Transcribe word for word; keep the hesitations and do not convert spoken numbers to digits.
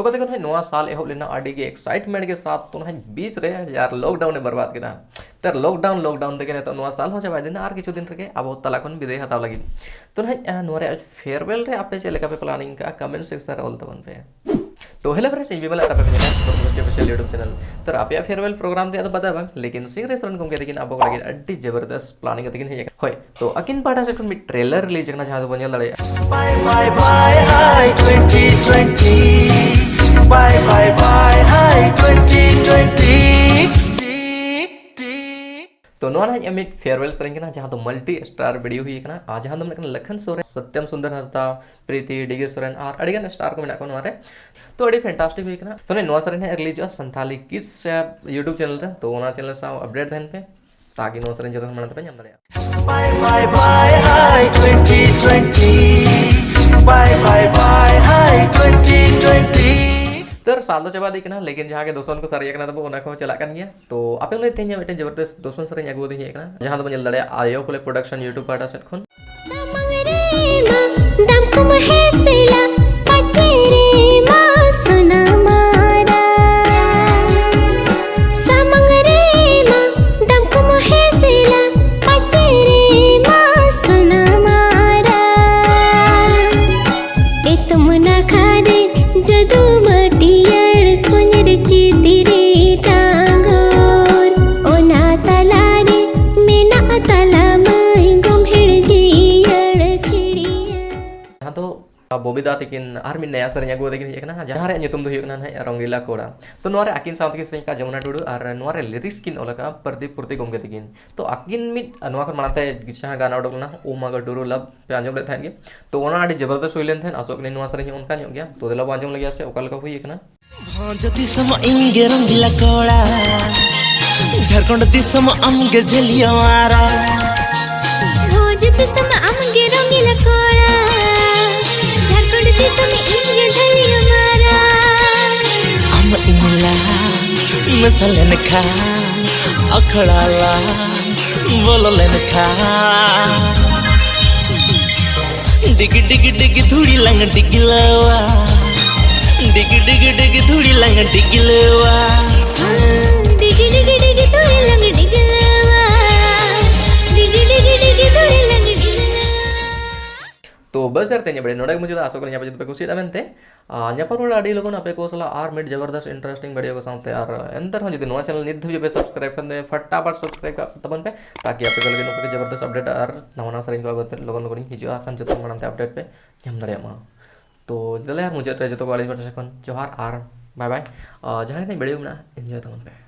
ᱛᱚ ᱠᱟᱛᱮ ᱠᱷᱚᱱ ᱱᱚᱣᱟ ᱥᱟᱞ ᱮᱦᱚᱵ ᱞᱮᱱᱟ ᱟᱹᱰᱤ ᱜᱮ excitement ᱜᱮ ᱥᱟᱛ, ᱛᱚ ᱱᱟᱦᱟᱜ ᱵᱤᱪ ᱨᱮ ᱟᱨ lockdown ᱮ ᱵᱚᱨᱵᱟᱫ ᱠᱮᱫᱟ᱾ ᱛᱚ lockdown lockdown ᱛᱮᱜᱮ ᱱᱤᱛᱚᱜ ᱱᱚᱣᱟ ᱥᱟᱞ ᱦᱚᱸ ᱪᱟᱵᱟ ᱤᱫᱤᱱᱟ ᱟᱨ ᱠᱤᱪᱷᱩ ᱫᱤᱱ ᱨᱮᱜᱮ ᱟᱵᱚ ᱛᱟᱞᱟ ᱠᱷᱚᱱ ᱵᱤᱫᱟᱹᱭ ᱦᱟᱛᱟᱣ ᱞᱟᱹᱜᱤᱫ᱾ ᱛᱚ ᱱᱟᱦᱟᱜ ᱱᱚᱣᱟ ᱨᱮᱭᱟᱜ farewell ᱨᱮ ᱟᱯᱮ ᱪᱮᱫ ᱞᱮᱠᱟ ᱯᱮ planning ᱠᱟᱜᱼᱟ, comment section ᱨᱮ ᱚᱞ ᱛᱟᱵᱚᱱ ᱯᱮ᱾ ᱛᱚ hello friends, ᱤᱧ ᱵᱤᱢᱚᱞ ᱟᱨ ᱟᱯᱮ ᱯᱮ ᱧᱮᱞᱟ ᱥᱯᱳᱨᱴᱥ ᱚᱯᱷᱤᱥᱤᱭᱟᱞ YouTube channel᱾ ᱛᱚ ᱟᱯᱮᱭᱟᱜ farewell program ᱨᱮᱭᱟᱜ ᱫᱚ ᱵᱟᱫᱟ ᱵᱟᱝ, ᱞᱮᱠᱤᱱ ᱥᱤᱝᱨᱟᱹᱭ ᱥᱚᱨᱮᱱ ᱜᱚᱢᱠᱮ ᱛᱟᱹᱠᱤᱱ ᱟᱵᱚ ᱠᱚ ᱞᱟᱹᱜᱤᱫ ᱟᱹᱰᱤ ᱡᱚᱵᱚᱨᱫᱚᱥ planning ᱠᱟᱛᱮ ᱠᱤᱱ ᱦᱮᱡ ᱟᱠᱟᱱᱟ᱾ ᱦᱳᱭ, ᱛᱚ ᱟᱹᱠᱤᱱ ᱯᱟᱦᱴᱟ ᱥᱮᱫ ᱠᱷᱚᱱ ᱢᱤᱫ trailer release ᱟᱠᱟᱱᱟ, ᱡᱟᱦᱟᱸ ᱫᱚᱵᱚᱱ ᱧᱮᱞ ᱫᱟᱲᱮᱭᱟᱜᱼᱟ᱾ Bye bye bye hi twenty twenty. Bye bye bye hi twenty twenty. ᱛᱚ ᱱᱚᱣᱟ ᱱᱟᱦᱟᱜ ᱢᱤᱫ farewell ᱥᱮᱨᱮᱧ ᱠᱟᱱᱟ, ᱡᱟᱦᱟᱸ ᱫᱚ multi star video ᱦᱩᱭ ᱟᱠᱟᱱᱟ, ᱟᱨ ᱡᱟᱦᱟᱸ ᱫᱚ ᱢᱮᱱᱟᱜ ᱠᱟᱱᱟ ᱞᱟᱠᱷᱟᱱ ᱥᱚᱨᱮᱱ, ᱥᱚᱛᱭᱚᱢ ᱥᱩᱱᱫᱚᱨ ᱦᱟᱸᱥᱫᱟ, ᱯᱨᱤᱛᱤ, ᱰᱤᱜᱮ ᱥᱚᱨᱮᱱ ᱟᱨ ᱟᱹᱰᱤᱜᱟᱱ star ᱠᱚ ᱢᱮᱱᱟᱜ ᱠᱚᱣᱟ ᱱᱚᱣᱟ ᱨᱮ᱾ ᱛᱚ ᱟᱹᱰᱤ fantastic ᱦᱩᱭ ᱟᱠᱟᱱᱟ᱾ ᱛᱚ ᱱᱚᱣᱟ ᱥᱮᱨᱮᱧ ᱱᱟᱦᱟᱜ releaseᱚᱜᱼᱟ ᱥᱟᱱᱛᱷᱟᱞᱤ ᱠᱤᱰᱥ YouTube channel ᱨᱮ, ᱛᱚ ᱚᱱᱟ channel ᱥᱟᱶ update ᱛᱟᱦᱮᱱ ᱯᱮ, ᱛᱟᱠᱤ ᱱᱚᱣᱟ ᱥᱮᱨᱮᱧ ᱡᱚᱛᱚ ᱠᱷᱚᱱ ᱢᱟᱲᱟᱝ ᱛᱮᱯᱮ ᱧᱟᱢ ᱫᱟᱲᱮᱭᱟᱜᱼᱟ᱾ Bye bye bye hi twenty twenty. Bye bye bye hi twenty twenty. ᱛᱚ ᱥᱟᱞ ᱫᱚ ᱪᱟᱵᱟ ᱤᱫᱤᱜ ᱠᱟᱱᱟ, ᱞᱮᱠᱤᱱ ᱡᱟᱦᱟᱸ ᱜᱮ ᱫᱚᱥᱚᱱ ᱠᱚ ᱥᱟᱨᱮᱡ ᱟᱠᱟᱱᱟ ᱛᱟᱵᱚ, ᱚᱱᱟ ᱠᱚᱦᱚᱸ ᱪᱟᱞᱟᱜ ᱠᱟᱱ ᱜᱮᱭᱟ᱾ ᱛᱚ ᱟᱯᱮ ᱞᱟᱹᱭ ᱛᱮᱦᱮᱧ ᱢᱤᱫᱴᱮᱱ ᱡᱚᱵᱚᱨᱫᱚᱥᱛ ᱫᱚᱥᱚᱱ ᱥᱮᱨᱮᱧ ᱟᱹᱜᱩ ᱟᱹᱫᱤᱧ ᱦᱮᱡ ᱟᱠᱟᱱᱟ, ᱡᱟᱦᱟᱸ ᱫᱚᱵᱚᱱ ᱧᱮᱞ ᱫᱟᱲᱮᱭᱟᱜᱼᱟ ᱟᱭᱳ ᱠᱚᱞᱮ production YouTube ᱯᱟᱦᱴᱟ ᱥᱮᱫ ᱠᱷᱚᱱ᱾ ᱥᱟᱢᱟᱝ ᱨᱮᱢᱟ ᱫᱟᱢᱠᱚᱢ ᱦᱮᱸᱥᱮᱞᱟ, ᱯᱟᱪᱮ ᱨᱮᱢᱟ ᱥᱚᱱᱟᱢᱟᱨᱟ᱾ ᱥᱟᱢᱟᱝ ᱨᱮᱢᱟ ᱫᱟᱢᱠᱚᱢ ᱦᱮᱸᱥᱮᱞᱟ, ᱯᱟᱪᱮ ᱨᱮᱢᱟ ᱥᱚᱱᱟᱢᱟᱨᱟ᱾ ᱮᱛᱚᱢ ᱱᱟᱠᱷᱟ ᱨᱮ ᱡᱟᱹᱫᱩ ᱢᱟᱹᱴᱤᱭᱟᱹᱲ ᱠᱚᱧᱮᱨ ᱪᱤᱛᱤᱨᱮ ᱰᱟᱸᱜᱚᱨ, ᱚᱱᱟ ᱛᱟᱞᱟᱨᱮ ᱢᱮᱱᱟᱜ ᱛᱟᱞᱟ ᱢᱟᱹᱭ ᱜᱚᱢᱦᱮᱲ ᱡᱤᱭᱟᱹᱲ ᱠᱷᱤᱲᱤᱭᱟᱹ᱾ ᱡᱟᱦᱟᱸ ᱫᱚ ᱵᱚᱵᱤᱫᱟ ᱛᱟᱹᱠᱤᱱ ᱟᱨ ᱢᱤᱫ ᱱᱟᱭᱟ ᱥᱮᱨᱮᱧ ᱟᱹᱜᱩ ᱠᱟᱛᱮ ᱠᱤᱱ ᱦᱮᱡ ᱟᱠᱟᱱᱟ, ᱡᱟᱦᱟᱸ ᱨᱮᱭᱟᱜ ᱧᱩᱛᱩᱢ ᱫᱚ ᱦᱩᱭᱩᱜ ᱠᱟᱱᱟ ᱱᱟᱦᱟᱜ ᱨᱚᱝᱜᱤᱞᱟ ᱠᱚᱲᱟ᱾ ᱛᱚ ᱱᱚᱣᱟ ᱨᱮ ᱟᱹᱠᱤᱱ ᱥᱟᱶ ᱛᱮᱠᱤᱱ ᱥᱮᱨᱮᱧ ᱠᱟᱜᱼᱟ ᱡᱚᱢᱩᱱᱟ ᱴᱩᱰᱩ, ᱟᱨ ᱱᱚᱣᱟ ᱨᱮ lyrics ᱠᱤᱱ ᱚᱞ ᱟᱠᱟᱫᱼᱟ ᱯᱨᱚᱫᱤᱯ ᱯᱩᱨᱛᱤ ᱜᱚᱢᱠᱮ ᱛᱟᱹᱠᱤᱱ᱾ ᱛᱚ ᱟᱹᱠᱤᱱ ᱢᱤᱫ ᱱᱚᱣᱟ ᱠᱷᱚᱱ ᱢᱟᱲᱟᱝ ᱛᱮ ᱡᱟᱦᱟᱸ ᱜᱟᱱ ᱩᱰᱩᱠ ᱞᱮᱱᱟ, ᱳ ᱢᱟᱜᱚ ᱴᱩᱨᱩ ᱞᱟᱵᱷ, ᱯᱮ ᱟᱸᱡᱚᱢ ᱞᱮᱫ ᱛᱟᱦᱮᱸᱫ ᱜᱮ᱾ ᱛᱚ ᱚᱱᱟ ᱟᱹᱰᱤ ᱡᱚᱵᱚᱨᱫᱚᱥ ᱦᱩᱭ ᱞᱮᱱ ᱛᱟᱦᱮᱸᱫ, ᱟᱥᱚᱜ ᱠᱟᱹᱱᱟᱹᱧ ᱱᱚᱣᱟ ᱥᱮᱨᱮᱧ ᱦᱚᱸ ᱚᱱᱠᱟ ᱧᱚᱜ ᱜᱮᱭᱟ᱾ ᱛᱚ ᱫᱮᱞᱟ ᱵᱚ ᱟᱸᱡᱚᱢ ᱞᱮᱜᱮᱭᱟ ᱥᱮ ᱚᱠᱟ ᱞᱮᱠᱟ ᱦᱩᱭ ᱟᱠᱟᱱᱟ᱾ ᱵᱷᱚᱸᱡᱽ ᱫᱤᱥᱚᱢ ᱤᱧ ᱜᱮ ᱨᱚᱝᱜᱤᱞᱟ ᱠᱚᱲᱟ, ᱡᱷᱟᱲᱠᱷᱚᱸᱰ ᱫᱤᱥᱚᱢ ᱟᱢ ᱜᱮ ᱡᱷᱟᱹᱞᱤᱭᱟᱹ ᱢᱟᱨᱟ᱾ ᱵᱷᱚᱸᱡᱽ ᱫᱤᱥᱚᱢ ᱟᱢ ᱜᱮ ᱨᱚᱝᱜᱤᱞᱟ ᱠᱚᱲᱟ, ᱡᱷᱟᱲᱠᱷᱚᱸᱰ ᱫᱤᱥᱚᱢ ᱤᱧ ᱜᱮ ᱡᱷᱟᱹᱞᱤᱭᱟᱹ ᱢᱟᱨᱟ᱾ ᱟᱢ ᱤᱧ ᱞᱟ ᱢᱮᱥᱟ ᱞᱮᱱᱠᱷᱟᱱ ᱟᱠᱷᱲᱟ ᱞᱟᱝ ᱵᱚᱞᱚ ᱞᱮᱱᱠᱷᱟᱱ ᱰᱤᱜᱤ ᱰᱤᱜᱤ ᱰᱤᱜᱤ ᱫᱷᱩᱲᱤ ᱞᱟᱝ ᱰᱤᱜᱞᱟᱣᱟ᱾ ᱰᱤᱜᱤ ᱰᱤᱜᱤ ᱰᱤᱜᱤ ᱫᱷᱩᱲᱤ ᱞᱟᱝ ᱰᱤᱜᱞᱟᱹᱣᱟ᱾ ᱰᱤᱜᱤ ᱰᱤᱜᱤ ᱰᱤᱜᱤ ᱫᱷᱩᱲᱤ ᱞᱟᱝ ᱰᱤᱜᱞᱟᱹᱣᱟ᱾ ᱰᱤᱜᱤ ᱰᱤᱜᱤ ᱰᱤᱜᱤ ᱫᱷᱩᱲᱤ ᱞᱟᱝ ᱰᱤᱜᱞᱟᱹᱣᱟ᱾ ᱛᱚ ᱵᱟᱥ ᱭᱟᱨ, ᱛᱮᱦᱮᱧᱟᱜ ᱵᱷᱤᱰᱤᱭᱳ ᱱᱚᱰᱮ ᱜᱮ ᱢᱩᱪᱟᱹᱫᱟ᱾ ᱟᱥᱚᱜ ᱠᱟᱹᱱᱟᱹᱧ ᱟᱯᱮ ᱡᱚᱛᱚ ᱯᱮ ᱠᱩᱥᱤᱭᱟᱫᱟ ᱢᱮᱱᱛᱮ᱾ ᱟᱨ ᱧᱟᱯᱟᱢ ᱨᱩᱣᱟᱹᱲᱟ ᱟᱹᱰᱤ ᱞᱚᱜᱚᱱ ᱟᱯᱮ ᱠᱚ ᱥᱟᱞᱟᱜ ᱟᱨ ᱢᱤᱫ ᱡᱚᱵᱚᱨᱫᱚᱥ interesting ᱵᱷᱤᱰᱤᱭᱳ ᱠᱚ ᱥᱟᱶᱛᱮ᱾ ᱟᱨ ᱮᱱᱛᱮ ᱨᱮᱦᱚᱸ ᱡᱩᱫᱤ ᱱᱚᱣᱟ ᱪᱮᱱᱮᱞ ᱱᱤᱛ ᱫᱷᱟᱹᱵᱤᱡ ᱯᱮ ᱥᱟᱵᱥᱠᱨᱟᱭᱤᱵ ᱠᱷᱟᱱ ᱫᱚ ᱯᱷᱟᱴᱟᱯᱷᱟᱴ ᱥᱟᱵᱥᱠᱨᱟᱭᱤᱵ ᱠᱟᱜ ᱛᱟᱵᱚᱱ ᱯᱮ, ᱛᱟᱠᱤ ᱟᱯᱮ ᱠᱚ ᱞᱟᱹᱜᱤᱫ ᱱᱚᱝᱠᱟ ᱜᱮ ᱡᱚᱵᱚᱨᱫᱚᱥ ᱟᱯᱰᱮᱴ ᱟᱨ ᱱᱟᱣᱟ ᱱᱟᱣᱟ ᱥᱮᱨᱮᱧ ᱠᱚ ᱟᱹᱜᱩ ᱠᱟᱛᱮ ᱞᱚᱜᱚᱱ ᱞᱚᱜᱚᱱ ᱤᱧ ᱦᱤᱡᱩᱜᱼᱟ, ᱠᱷᱟᱱ ᱡᱚᱛᱚ ᱢᱟᱲᱟᱝ ᱛᱮ ᱟᱯᱰᱮᱴ ᱯᱮ ᱧᱟᱢ ᱫᱟᱲᱮᱭᱟᱜ ᱢᱟ᱾ ᱛᱚ ᱡᱚᱛᱚ ᱞᱮ ᱟᱨ ᱢᱩᱪᱟᱹᱫ ᱨᱮ ᱡᱚᱛᱚ ᱠᱚ ᱟᱹᱰᱤ ᱯᱟᱦᱴᱟ ᱥᱮᱫ ᱠᱷᱚᱱ ᱡᱚᱦᱟᱨ ᱟᱨ ᱵᱟᱭ ᱵᱟᱭ᱾ ᱟᱨ ᱡᱟᱦᱟᱸ ᱛᱤᱱᱟᱹᱜ ᱵᱷᱤᱰᱤᱭᱳ ᱢᱮᱱᱟᱜᱼᱟ, ᱮᱱᱡᱚᱭ ᱛᱟᱵᱚᱱ ᱯᱮ᱾